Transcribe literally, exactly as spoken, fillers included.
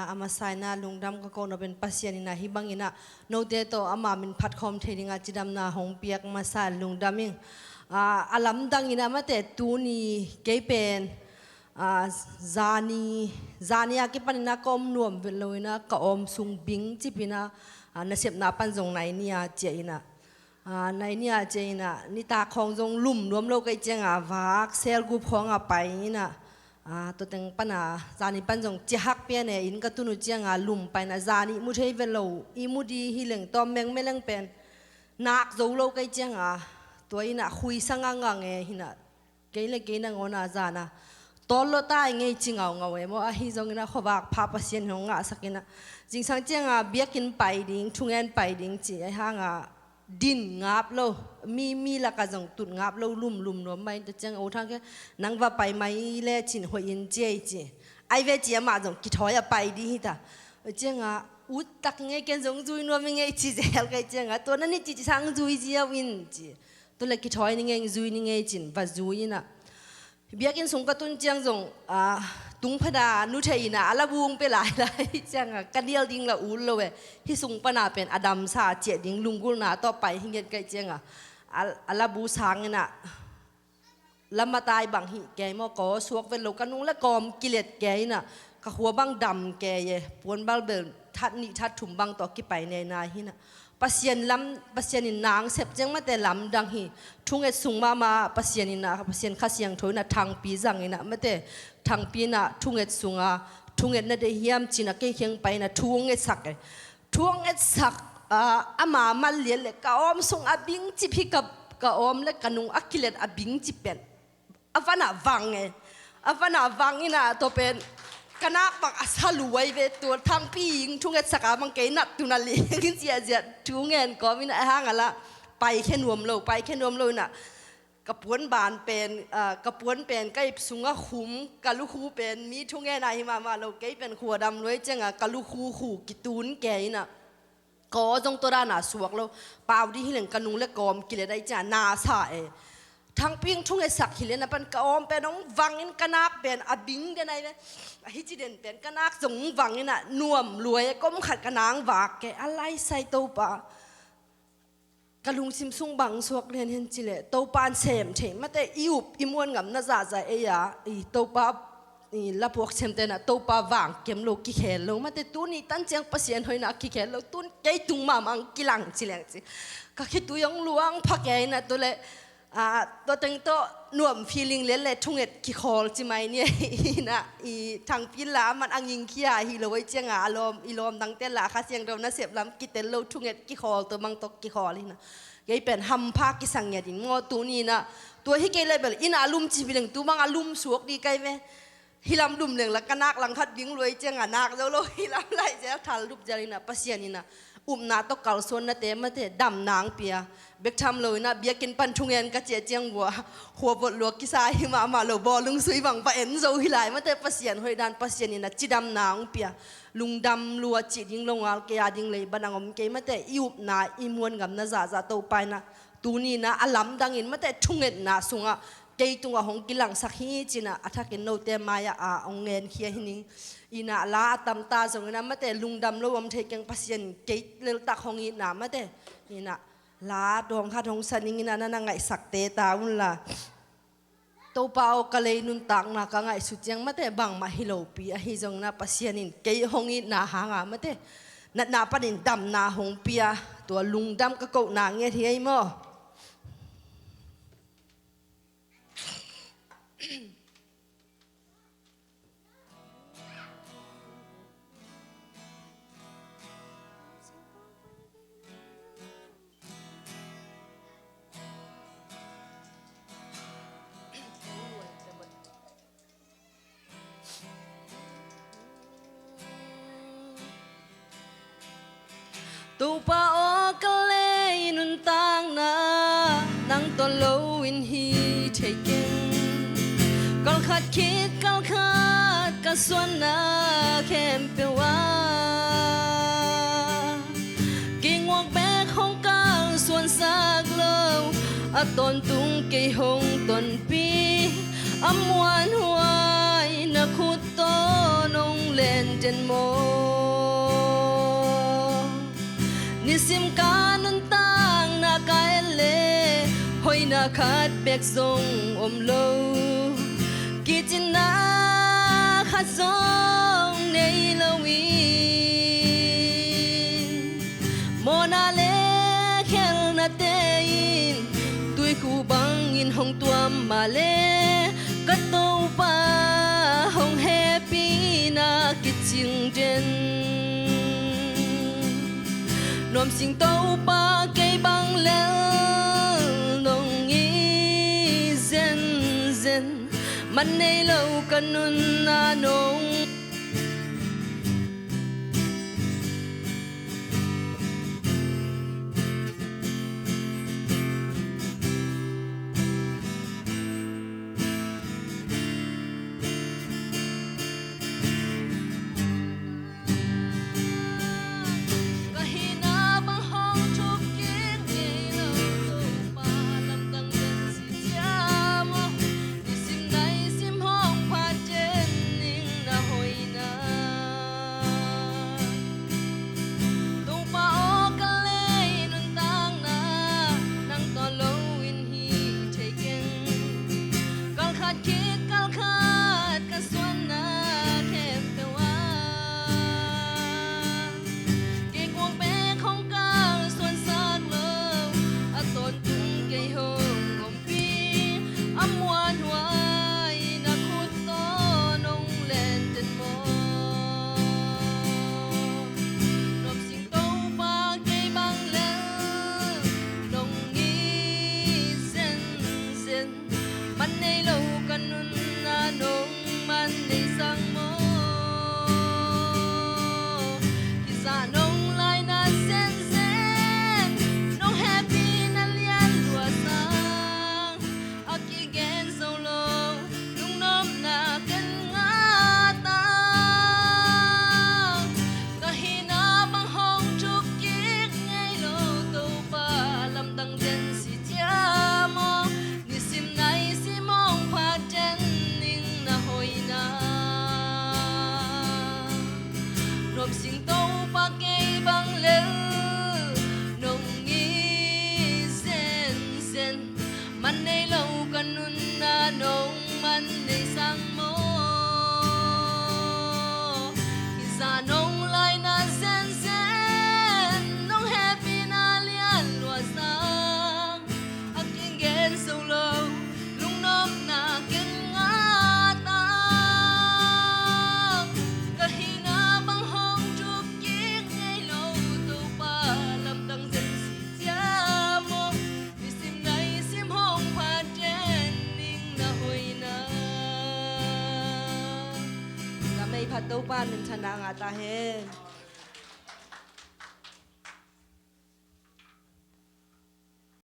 a masa in ah lungdam ka ko nop in, Pasian in ah hih bangin ah note tawh ama min phat khawm thei ding a cidamna hong piak masa in lungdam ing. Ah, a lamdang in ah mate tuni kei pen, ah, zani, zani a kipan in ah ka om nuam vet lo in ah ka awm sung bing cip in ah, ah, nasepna pan zong nai ni a ciah in ah, ah, nai ni a ciah in ah nitak khawng zong lum nuam lo ka hih ciang a vak sel gup khawng a pai in ah, ah, tua teng pan a zani pan zong ciah hak pian e, inn ka tun uh ciang a lum pai in ah zani mu thei vet lo, i mu di hi leng tawm mengme leng pen nak zo lo ka hih ciang a, tua in ah khuisa ngangngang e hi in ah, kei le kei nangawn a zan a tawt lawh ta i ngei ci ngaungau e maw. Ahi zongin ah khuavak pha Pasian hong ngahsak in ah zingsang ciang a biakinn pai ding, thungen pai ding ci ahih hang a din ngap lo, mi, mi lak ah zong tut ngap lo, lum, lum nuam mah in, tua ciang a U Thang kiang, nang va pai mai le cin hoih in ci ei ci. Ai ve ci, amah zong kithawi a pai di hi ta. Tua ciang a ut tak ngei, ken zong zui nuam i ngei ci zel ka hih ciang a, tua na ni ci ci sang zui ziau in ci. Tua le kithawi ni ngei, zui ni ngei cin va zui in ah biakinn sung ka tun ciang zong, ah, tung phan a nu thei in ah a labu hong pia lailai ciang a ka nial ding la ut lo e. Hih sung pan a pen a damsa ciah ding lunggulhna tawh pai hi nget ka hih ciang a, a, a labu sang in ah lam a tai bang hi kei maw, ka aw suak vet lo, ka nung le kawm kilet kei in ah ka khua bang dam kei e, puan balbel that nih that thum bang tawh kipai nei nai hi in ah. Pasian lam, Pasian in nang sep ciang mate lamdang hi. Thunget sung mahmah Pasian in ah, Pasian Kha Siangtho in ah thangpi zang in ah mate, thangpi in ah thunget sung a, thunget na deih hiam ci in ah kei kiang pai in ah thu hong ngetsak e. Thu hong ngetsak, ah, ama manlian le ka awm sung a bing cip hi, ka, ka awm le ka nung a kilet a bing cip pen a van ah vang e. A van ah vang in ah tua pen ka nak bang a sa luai ve, tua thangpi in thungetsak a bang kei nat tun a ling in ziahziah thu ngen kawm in ah, ahih hang a la paikhia nuam lo, paikhia nuam lo in ah ka puan ban pen, ah, ka puan pen ka ip sung a khum, ka lukhu pen mi thungen a hi mahmah lo, kei pen khua dam luai ciang a ka lukhu khu kitun kei in ah ka aw zong tua dan a suak lo. Pau di hi leng ka nung le kawm kilet a hih ciang a na sa e. Thangpi in thungetsak hi leh na pan ka awm pen hong vang in ka nak pen a bing den a hi ve. A hi ci den pen ka nak zong vang in ah nuam luai e, kom khat ka nang vak kei a, lai sai Topa. Ka lungsim sung bang suak lian hen ci leh Topa in sem thei mate, i up i muan ngam na zahzah ei a, i Topa, i lapuak siamte in ah Topa vang kem lo, kikhel lo mate, tuni tan ciang Pasian hoihna kikhel lo, tun kei tung mahmah hong kilang ci leng ci. Ka khitui hong luang pha kei in ah tua le, ah, tua teng tawh nuam feeling lian le thunget kikhawl ci mai ni in ah, i thangpi in la a man a ngingkhia hi lo a hih ciang a, a lawm, i lawm dangte la Kha Siangtho nasep lam kitel lo, thunget kikhawl, tua bang tawh kikhawl hi in ah. Kei pen hampha kisang ngiat in maw, tuni in ah tua hi kei leh bel inn a lum ci hi leng tu bang a lum suak di kai ve. Hih lam lum leng la ka nak langkhat ding luai ciang a nak zo lo, hih lam lai zel, thal dup zel in ah Pasian in ah upna tawh kalsuannate mate damna hong pia. Bek tham lo in ah biakinn pan thungen ka ciah ciang bua, khua vot luak kisa hi mahmah lo, bawlung sui bang va en zo hi lai mate, Pasian hoih dan, Pasian in ah cidamna hong pia. Lungdam lua cih ding lo ngal kei a ding lei ban ang om kei mate, i upna i muan ngam na zahzah Topa in ah tuni in ah a lamdang in mate thungetna sung ah kei tung ah hong kilangsak hi ci in ah a thak in note mai ah a hong ngenkhia hi ning. In ah la a tam ta zong in ah mate lungdam lo om thei keng, Pasian in kei leltak hong itna mate in ah la dawng khat hong sa ning in ah na na ngaihsak te ta un la. Topa aw, ka lei nuntakna ka ngaihsut ciang mate bangmah hi lopi, ahi zongin ah Pasian in kei hong itna hang a mate natna panin damna hong pia, tua lungdam ka kohna ngiat hi ei maw. Topa aw, ka lei nuntakna nang tawh lo in hi thei keng. Kalkhat khit kalkhat ka suanna khempeuh ah kei nguak bek hong kalsuansak lo, a tawntung kei hong tonpih, a muanhuai na khut tawh nong len den maw. Nisim ka nuntakna ka et leh hoihna khat bek zong om lo, kicinna khat zong nei lo in, mawhna le khelhnate in tuikhu bangin hong tuam mah leh, ka Topa hong hehpihna kicing den. Nuamsing Topa, kei bang lel nong it zenzen, man nei lo ka nunna nong Ka hihna bang hong thuk kik ngei lo, Topa lamdang den si cia maw? Nisim naisim hong phat den ning na hoihna. Topa aw, ka lei nuntakna nang tawh lo in hi thei keng. Kal khat khit kal khat ka suanna khempeuh ah kei kuang bek hong kalsuansak lo, a tawntung kei hong ompih, a muanhuai na khut tawh nong len den maw? Nuamsing Topa, kei bang lel nong it zenzen, man nei lo ka nunna nong man nei sang maw? Kizah nong laina zenzen, nong hehpihna lian lua sang, a kigen zo lo, lungnopna ken ngah ta. Ka hihna bang hong thuk kik ngei lo, Topa lamdang den si cia maw? Nisim naisim hong phat den ning na hoihna. Nuamsing Topa, kei bang lel nong it zenzen, man nei lo ka nunna nong man nei sang maw? Kizah nong laina zenzen, nong hehpihna lian lua sang, a kigen zo lo, lungnopna ken ngah ta. Ka hihna bang hong thuk kik ngei lo, Topa lamdang den si cia maw? Nisim naisim hong phat den ning na hoihna. Na meiphat Topa minthanna ngah ta hen.